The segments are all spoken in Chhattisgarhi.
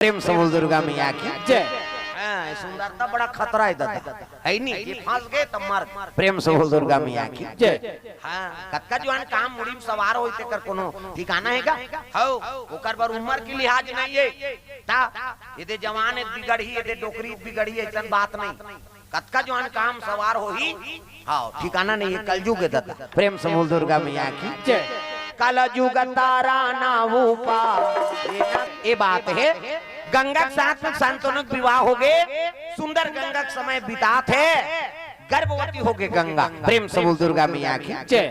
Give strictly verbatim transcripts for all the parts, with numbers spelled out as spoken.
प्रेम से बोल दुर्गा मैया की जय। हाँ, सुंदरता बड़ा खतरा है दादा, है नी? जे फंस गए तब मर गए। प्रेम से बोल दुर्गा मैया की जय। हाँ, कतका जुआन काम मुड़ी में सवार होई तेकर कोनो ठिकाना है का? हौ, ओकर बर उम्र की लिहाज नहीं है। ता, ये दे जवान है बिगड़ी, ये दे डोकरी बिगड़ी, ऐसन बात नहीं। कतका जुआन काम सवार होही, हाँ, ठिकाना नहीं है, कलजुग है दादा। प्रेम से बोल दुर्गा मैया की जय। कलजुग तारा ना ऊपा। ये बात है, गंगा के साथ में शांतनु के विवाह हो गए, सुंदर गंगा के समय बितात है, गर्भवती हो गए गंगा। प्रेम से बोल दुर्गा मैया की जय।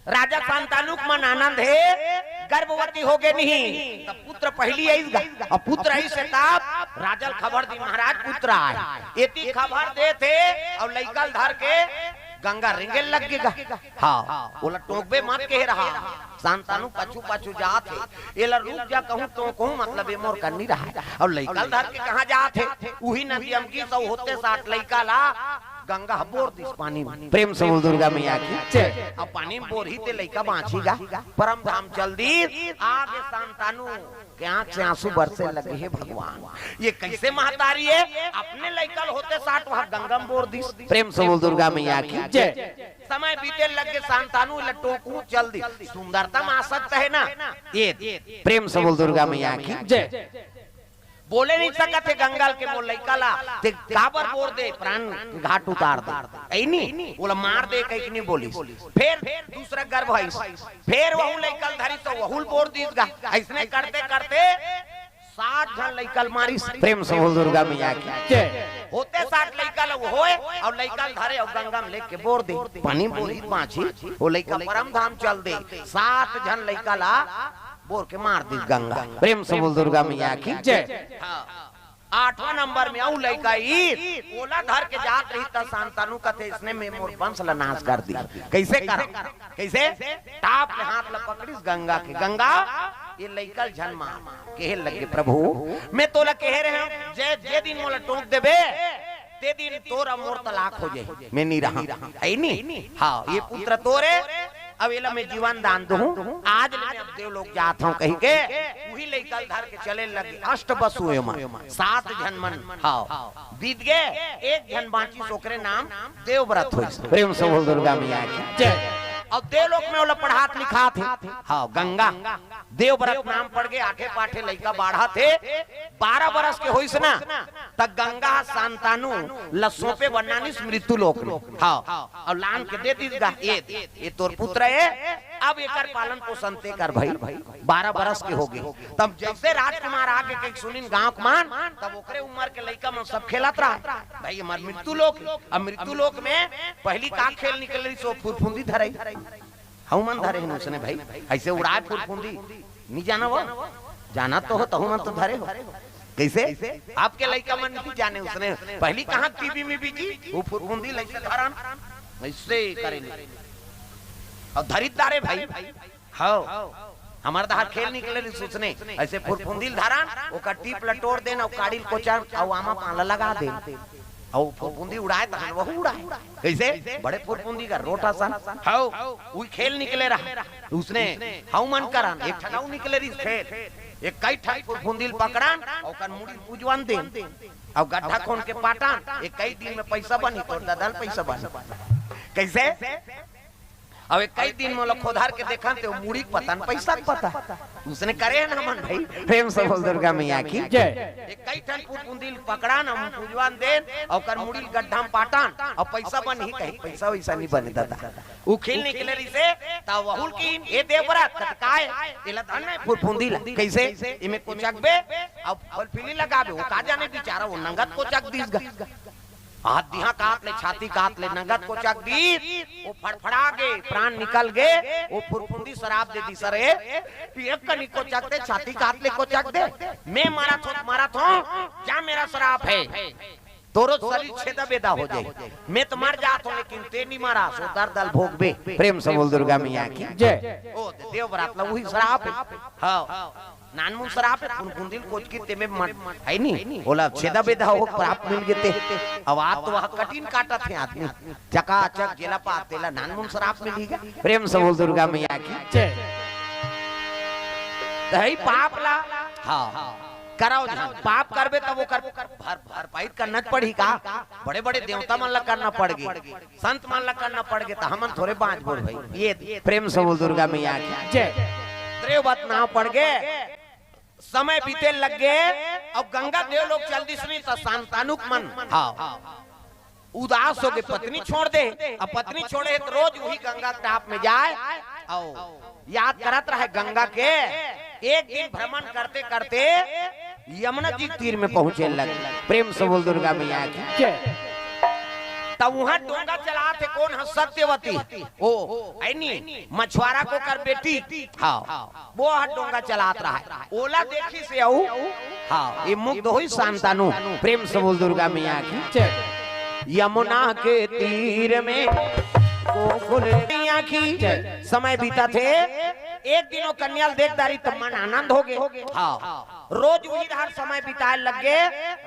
राजा शांतनु के मन आनंद है, गर्भवती हो गए नहीं, तब पुत्र पहली आइस गा, और पुत्र आइस से तब राजा ल खबर दी, महाराज पुत्र आए, एती खबर देथे, और लइका ल धर के गंगा रेंगे लग गे गा। हाँ, ओला टोकबे मत कहे रहा। शांतनु पाछू पाछू जात हे, एला रुक जा कहूँ तो कहूँ, मतलब ये मोर करनी रहा। और लइका ल धर के कहाँ जात हे? उही नदी अमकी सौ होते साठ लइका ला गंगा ह बोर दिस पानी में। प्रेम से बोल दुर्गा मैया की जय। अब पानी में बोरही ते लइका बाँची गा, परम धाम चल दी। आगे शांतनु के आँख से आंसू बरसे लगे, हे भगवान, ये कैसे महतारी है, अपने लइका ल होते साठ वहाँ गंगा में बोर दिस। प्रेम से बोल दुर्गा मैया की जय। समय बीते लग गे, शांतनु ल टोकू चल दी। सुंदरता में आसक्त है ना, ये प्रेम से बोल दुर्गा मैया की जय। बोले नहीं सकत हे गंगा ल के मोर लइका ला ते काबर बोर दे, प्राण घाट उतार दे, ऐ नी, ओला मार दे कहिके नहीं बोलिस। फिर दूसरा गर्भ आइस, फिर वहू लइका ल धरिस तो वहू ल बोर दिस गा। ऐसने करते करते साठ झन लइका ल मारिस। प्रेम से बोल दुर्गा मैया की जय। होते साठ लइका ल होए, और लइका ल धरे और गंगा में लेके बोर दे, पानी में बोरही बाँची, वो लइका परम धाम चल दे। साठ झन लइका ला बोर के मार दिस गंगा। प्रेम से बोल दुर्गा मैया की जय। हाँ। आठवां नंबर में अउ लइका ई, ओला धर के जात रही त शांतनु कथे, इसने में मोर वंश ला नाश कर दी। कैसे करा? कैसे? टाप ले हाथ ला पकड़िस गंगा के, गंगा, ये लइका ल झन मार। कहे लगे, प्रभु, मैं तोला कहे रहे हूँ, जे, जे दिन मोला टोक देबे, ते दिन तोर अउ मोर तलाक हो जाए, मैं नहीं रहा, है नी? हाँ, ये पुत्र तोरे, अब एला मैं जीवन दान दूँ। आज ले मैं अब देवलोक जात हूँ कहिके उही लइका ल धर के चले लगे। अष्ट बसु एमा, सात झन मन, हाँ, बीत गए, एक झन बाँचिस, ओकरे नाम देवव्रत होइस। प्रेम से बोल दुर्गा मैया की जय। अब देवलोक में ओला पढ़ात लिखात हे, हाँ, गंगा, देवव्रत नाम पड़ गए, आठे पाठे लइका बाढ़त हे। बारह बरस के होइस ना, त गंगा ह शांतनु ल सौंपे बर लानिस मृत्यु लोक में। हाँ, अउ लान के दे दिस गा, ये, ये तोर पुत्र हे, अब एकर पालन पोषण ते कर भाई। बारह बरस के हो गए, तब जैसे राजकुमार आगे के सुनिन गाँव के मन, तब ओकरे उम्र के लइका मन सब खेलत रहा। भाई हमार मृत्यु लोक, अब मृत्यु लोक में पहली का खेल निकले रही, सो फुरफुंदी धरई। हऊ मन धरे हन उसने भाई, ऐसे उड़ाए फुरफुंदी। नहीं जाना वो? जाना तो हो, तहू मन तो धरे हो। कैसे? आपके लइका मन नहीं जाने उसने। पहली कहाँ टीवी में बिकी, वो फुरफुंदी लइसे धरन, ऐसे करे ले। और धरित दारे भाई। हव। हमार दहार खेल निकले रहिस उसने। ऐसे फुरफुंदी ल धरन, ओकर टीप ल टोर देन, अउ काड़ी ल कोचन, अउ आमा पान ल लगा देन। अउ फुरफुंदी उड़ाए तहन वहू उड़ाए। कैसे? बड़े फुरफुंदी का रोटा सन। हव, उही खेल निकले रहा। उसने हऊ मन करन, एक ठन अउ निकले रहिस खेल। एक कई ठन फुरफुंदी ल पकड़न, अउ ओकर मुड़ी ल पुजवन देन। अउ गड्ढा खोन के पाटन, एक कई दिन में पैसा बनी, तोर ददा ल पैसा बनी। कैसे? अब एक कई दिन मोला खोधर के देखन ते मुड़ी के पता न पैसा के पता। उसने करे हन हमन भाई। प्रेम से बोल दुर्गा मैया की जय। एक कई ठन फुरफुंदी ल पकड़न, हम पुजवन देन, अउ ओकर मुड़ी ल गड्ढा में पाटन, अउ पैसा बनही कही, पैसा वैसा नहीं बने ददा। उ खेल निकले रहिसे, त वहू ल किहिन, ए देवरा, कत काय, एला धन नहीं फुरफुंदी ला। कैसे? इमे कोचकबे, अउ फलफिली लगाबे, वो का जाने बेचारा, वो नंगत कोचक दिस गा। हाथ दिहा कात ले, छाती कात ले, नंगत कोचक दीस, वो फड़फड़ा गे, प्राण निकल गे, वो फुरफुंदी सराप दे दीस, अरे, एक कनी कोचक दे, छाती कात ले कोचक दे, मैं मरत हों, मरत हों, जा मेरा सराप है, तोरो शरीर छेदा बेदा हो जाए, मैं तो मर जात हों, लेकिन ते नहीं मरा, सो दर्द ल भोगबे। प्रेम से बोल दुर्गा मैया की जय। ओ, देव बरात ला वही सराप है। हाँ। नानमुन सराप हे, फुरफुंदी ल कोचकी तेमे मन, है नी? ओला छेदा बेदा हो, प्राप मिल गे ते। अब आ तो वह कठिन काटत हे आदमी। चकाचक जेला पात तेला नानमुन सराप मिलही गा। प्रेम से बोल दुर्गा मैया की जय। त है पाप ला। हाँ। करव झन, पाप करबे तब ओकर भर, भरपाई करना पड़ही का? बड़े बड़े देवता मन ला करना पड़ गे, संत मन ला करना पड़ गे, त हमन थोरे बाँचबो भाई। ये प्रेम से बोल दुर्गा मैया की जय। त्रेवत नाव पड़ गे, समय बीते लग गे, अउ गंगा देव लोग चल दिस नहीं त शांतानु के मन, हाँ, उदास हो गे, पत्नी छोड़ दे। अब पत्नी छोड़े हे त रोज वही गंगा के टाप में जाए, अउ याद करत रहे गंगा के। एक दिन भ्रमण करते करते यमुना जी तीर में पहुंचे लगे। प्रेम से बोल दुर्गा मैया की जय। तब वहां डोंगा चलात हे कोन ह? सत्यवती। ओ, ऐनी मछुआरा के ओकर बेटी, हाँ, वो ह डोंगा चलात रहा है। ओला देखिस हे अउ, हाँ, ये मुग्ध होई शांतानु। प्रेम से बोल दुर्गा मैया की जय। यमुना के तीर में गोकुल मैया की जय। समय बीतत हे, एक दिन वो कन्या ल देख डारिस त मन आनंद हो गे। हाँ, रोज वही डहर समय बिताए लग गे,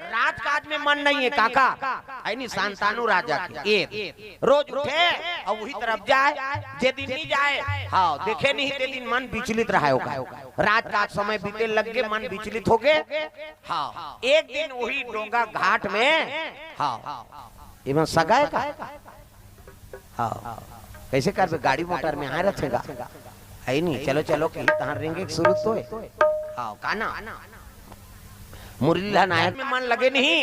राजकाज में मन नहीं हे काका। ऐनी शांतानु राजा के एक रोज उठे अउ वही तरफ जाए, जे दिन नहीं जाए, हाँ, देखे नहीं ते दिन मन विचलित रहे ओकर। राजकाज समय बीते लग गे, मन विचलित हो गे। हाँ, एक दिन वही डोंगा घाट में, हाँ, एमन सगा हे का? हाँ, कैसे करबे, गाड़ी मोटर में आए रथे गा। ऐनी, चलो चलो कही तहां रेंगे शुरू तो हे। हाँ, का ना? मुरलीधर नायक में मन लगे नहीं।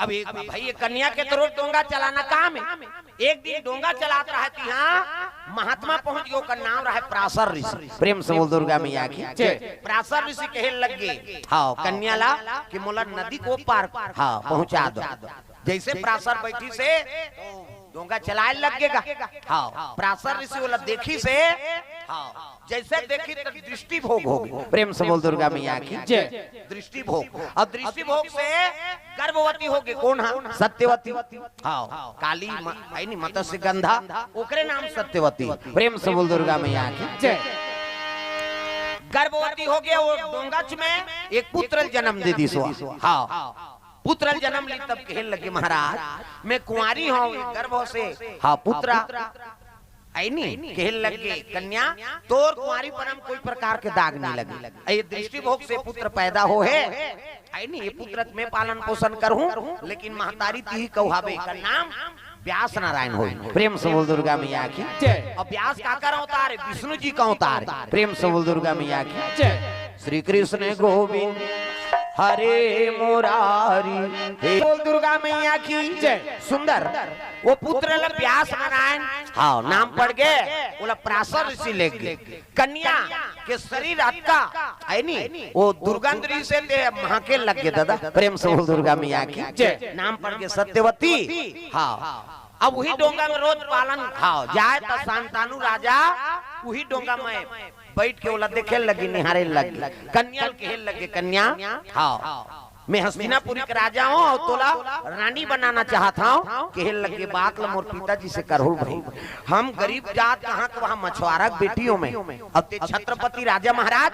अब एक भाई, ये कन्या के तो रोज डोंगा चलाना काम हे। एक दिन डोंगा चलात रहा तिहां, महात्मा पहुंच गे, ओकर नाम रहे पराशर ऋषि। प्रेम से बोल दुर्गा मैया की जय। पराशर ऋषि कहे लग गे, हाँ, कन्या ला कि मोला नदी के ओ पार, हाँ, पहुंचा दो। जैसे पराशर बैठिस हे, डोंगा चलाए लग गे गा। हाँ, पराशर ऋषि ओला देखिस हे, हाँ, जैसे देखिस त दृष्टि भोग हो गे। प्रेम से बोल दुर्गा मैया की जय। दृष्टि भोग, अउ दृष्टि भोग से गर्भवती हो गे। कोन ह? सत्यवती। हाँ, काली म-, ऐनी मत्स्य गंधा, ओकरे नाम सत्यवती। प्रेम से बोल दुर्गा मैया की जय। गर्भवती हो गे, वो डोंगच में एक पुत्र ल जन्म दे दिस। हाँ, पुत्र ल जन्म ली तब कहे लगे, महाराज, मैं कुंवारी हूँ, ये गर्भ से, हाँ, पुत्र, ऐनी, कहे लगे, कन्या, तोर कुंवारीपन में कोई प्रकार के दाग नहीं लगे। ये दृष्टि भोग से पुत्र पैदा हो हे, ऐनी, ये पुत्र मैं पालन पोषण करूं, लेकिन महतारी तिही कहाबे, एकर नाम व्यास नारायण होही। प्रेम से बोल दुर्गा मैया की जय। अउ व्यास काकर अवतार हे? विष्णु जी के अवतार हे। प्रेम से बोल दुर्गा मैया की जय। श्री कृष्ण गोविंद हरे मुरारी। हे बोल दुर्गा मैया की जय। सुंदर, वो पुत्र ला व्यास नारायण, हाँ, नाम पड़ गे, ओला पराशर ऋषि ले गे। कन्या के शरीर अतका, ऐनी, वो दुर्गंध ऋषि से ते महके लग गे दादा। प्रेम से बोल दुर्गा मैया की जय। नाम पड़ गे सत्यवती। हाँ, अब वही डोंगा में रोज पालन, हाँ, जाए त शांतानु राजा वही डोंगा में बैठ के ओला देखे लगे, निहारे लगे। कन्या ल कहे लगे, कन्या, हाँ, मैं हस्तिनापुरी के राजा हूँ अउ तोला रानी बनाना चाहत हूँ। कहे लगे, बात ल मोर पिताजी से करहूँ भाई, हम गरीब जात कहाँ के, वहाँ मछुआरा के बेटी हूँ मैं, अउ ते छत्रपति राजा महाराज,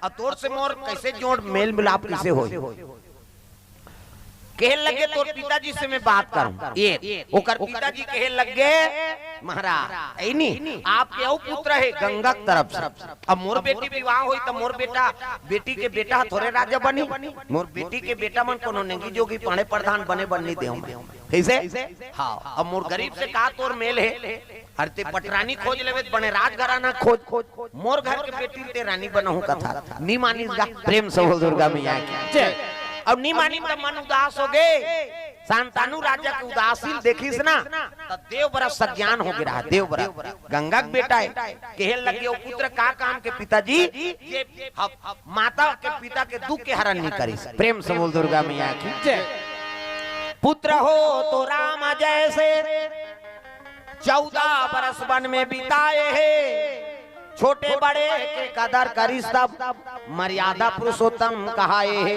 अउ तोर से मोर कैसे जोड़, मेल मिलाप कैसे होही? कहे लगे, तोर पिताजी से मैं बात करूं। ये ओकर पिताजी कहे लगे, महाराज, ऐनी, आपके अउ पुत्र हे गंगा के तरफ से। अब मोर बेटी विवाह होही त मोर बेटा, बेटी के बेटा थोरे राजा बनही। मोर बेटी के बेटा मन कोनो नेंगी जोगी पाड़े प्रधान बने बर नइ देवं मैं। कैसे? हाँ, अब मोर गरीब से का तोर मेल हे? अरे ते पटरानी खोज लेबे त बने राजघराना खोज, खोज, खोज। मोर घर के बेटी ल ते रानी बनहूं कथस। नी मानिस गा। प्रेम से बोल दुर्गा मैया की जय। अउ नी मानिस त मन उदास हो गे। शांतानु राजा के उदासी ल देखिस ना, त देवव्रत सज्ञान हो गे रहा, देवव्रत। गंगा के बेटा हे। कहे लगे, ओ पुत्र का काम के पिताजी, जे ह-, माता के पिता के दुख के हरण नइ करिस। प्रेम से बोल दुर्गा मैया की जय। पुत्र हो तो राम जैसे, चौदह बरस वन में बिताए हे। छोटे बड़े के कदर करिस तब, मर्यादा पुरुषोत्तम कहाए हे।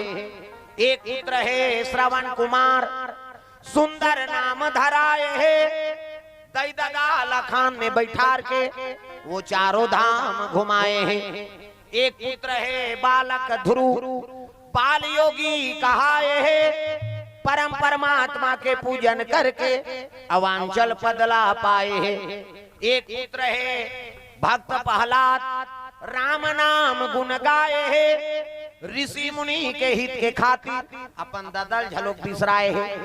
एक पुत्र हे श्रवण कुमार, सुंदर नाम धराए हे। दई ददा लखान में बैठार के, वो चारों धाम घुमाए हे। एक पुत्र हे बालक ध्रुव, बाल योगी कहाए हे। परम परमात्मा के पूजन करके, अवांचल पद ला पाए हे। एक पुत्र हे भक्त प्रहलाद, राम नाम गुण गाए हे। ऋषि मुनि के हित के खातिर अपन ददा ल घलोक बिसराए हे।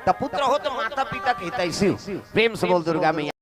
त पुत्र हो तो माता पिता के हितैषी हो। प्रेम से बोल दुर्गा मैया।